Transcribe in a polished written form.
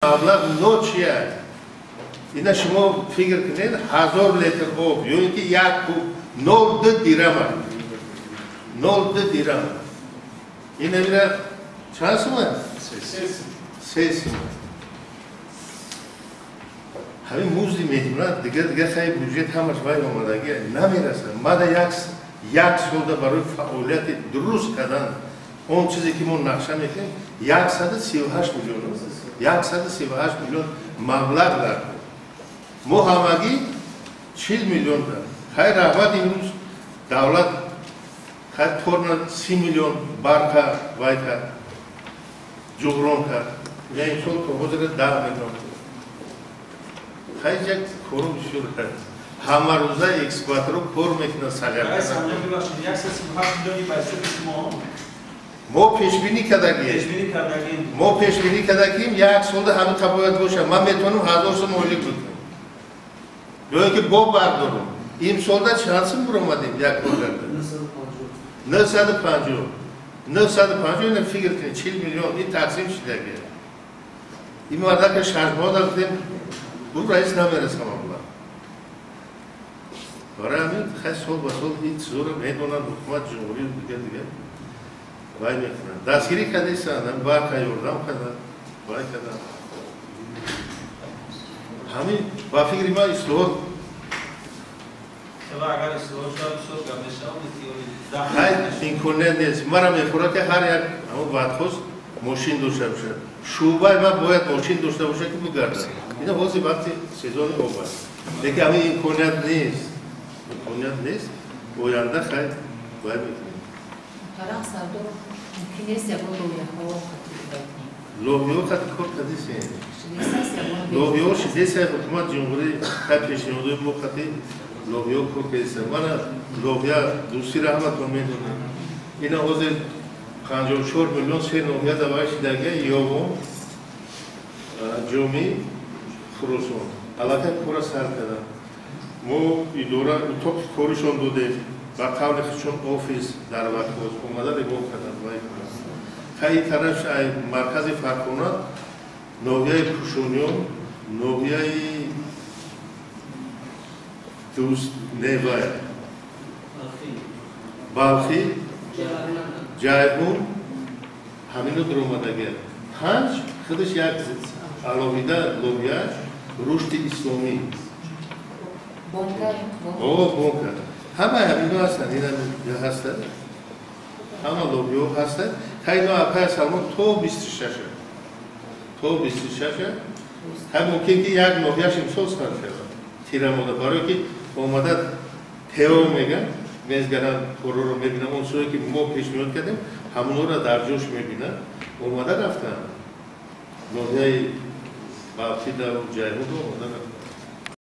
Маблағ ночия. Ина шумо фикр кунед, 1000 литр об ё ин ки як куб 0,2 дирама, 0,2 дирам. Ина мира чанд сума? 3 сума. Ҳамин музди меҳнат, дигар дигар хай бюджет ҳамаш вай омадагӣ намерасад. Мада як солда барои фаъолияти дуруст кардан, он чизе ки мо нақша мекунем, 138 миллион, 138 миллион маблағ дар мо ҳамагӣ 40 миллион дар. Хай, раҳмат, имрӯз давлат хай торна 30 миллион барқа вай кард, ҷуброн кард. Я имсол то ҳозира 10 миллион. Хай, як кору бисёр кард, ҳамарӯза экскаваторо кор мекунад. Мо пешбинӣ кардагием, мо пешбинӣ кардагием, як солда ҳамин бояд бошад. Ман метавонам 1000 сом ойлик бикунам ё ин ки бо бардорам. Имсолда чанд сум буромадем як коргарда? 950, 950. Ина фикр кунед, 40 миллион ин тақсим шидаги. Ин мардака 6 моҳ гуфтем, гуфт: «Раис, намерасам маблағ». Барои ҳамин хай сол ба сол ин чизоро медонанд, ҳукумати ҷумҳурӣ дигар дигар вай мекунанд, дастгирӣ кардастанд, барқа ёрдам карданд, вай карданд. Ҳамин ба фикри ман ислоҳот. Агар ислоҳот шавад, бисёр гап мешавад. Хай, имконият нест. Мара мефурад, ки ҳар як ҳамон ватхост мошин дошта бошад. Шӯъбаи ман бояд мошин дошта бошад, ки бигардад. Ина ҳозир вақти сезони об аст, лекин ҳамин имконият нест, имконият нест. Оянда хай бояд мекунем. Муҳтарам сардор, мумкин нест ягон лоиҳаҳо Лоиҳаҳо қати кор кардисем, лоиҳаҳо шидеса. Ҳукумати ҷумҳурӣ хай пешниҳодои мо қати лоиҳаҳо кор кардиса. Мана лоиҳа Дӯстира ҳаматон медонед. Ина ҳозир 54 миллион се ноҳия давай шидага: Ёвон, Ҷомӣ, Хуросон. Аллакай кора сар кардам. Мо идора утоқи коришон додем, ба қавли худшон офис дар вақтҳоз омада ремонт карданд, вай карданд. Хай, тараф ай маркази Фархона, ноҳияи Пӯшониён, ноҳияи Дӯст невай, Балхӣ, Ҷайҳун, ҳамино дуромадагия. Панҷ худаш як алоҳида лоиҳа, рушди исломӣ. О, бонка, ҳамаи ҳамино ҳастанд, ина ҳастанд, ҳама лоиҳаҳо ҳастанд. Та ино апай Салмон то 26-а, то 26-а. Ҳай, мумкин ки як ноҳияш имсол сар шавад, тирамода, барое ки омада ТО меган, мезгаранд, корҳоро мебинам. Он чизое ки мо пешниҳод кардем, ҳамонҳоро дар ҷош мебинанд. Омада рафтанд ноҳияи Балхида, Ҷайҳуд омада рафтанд.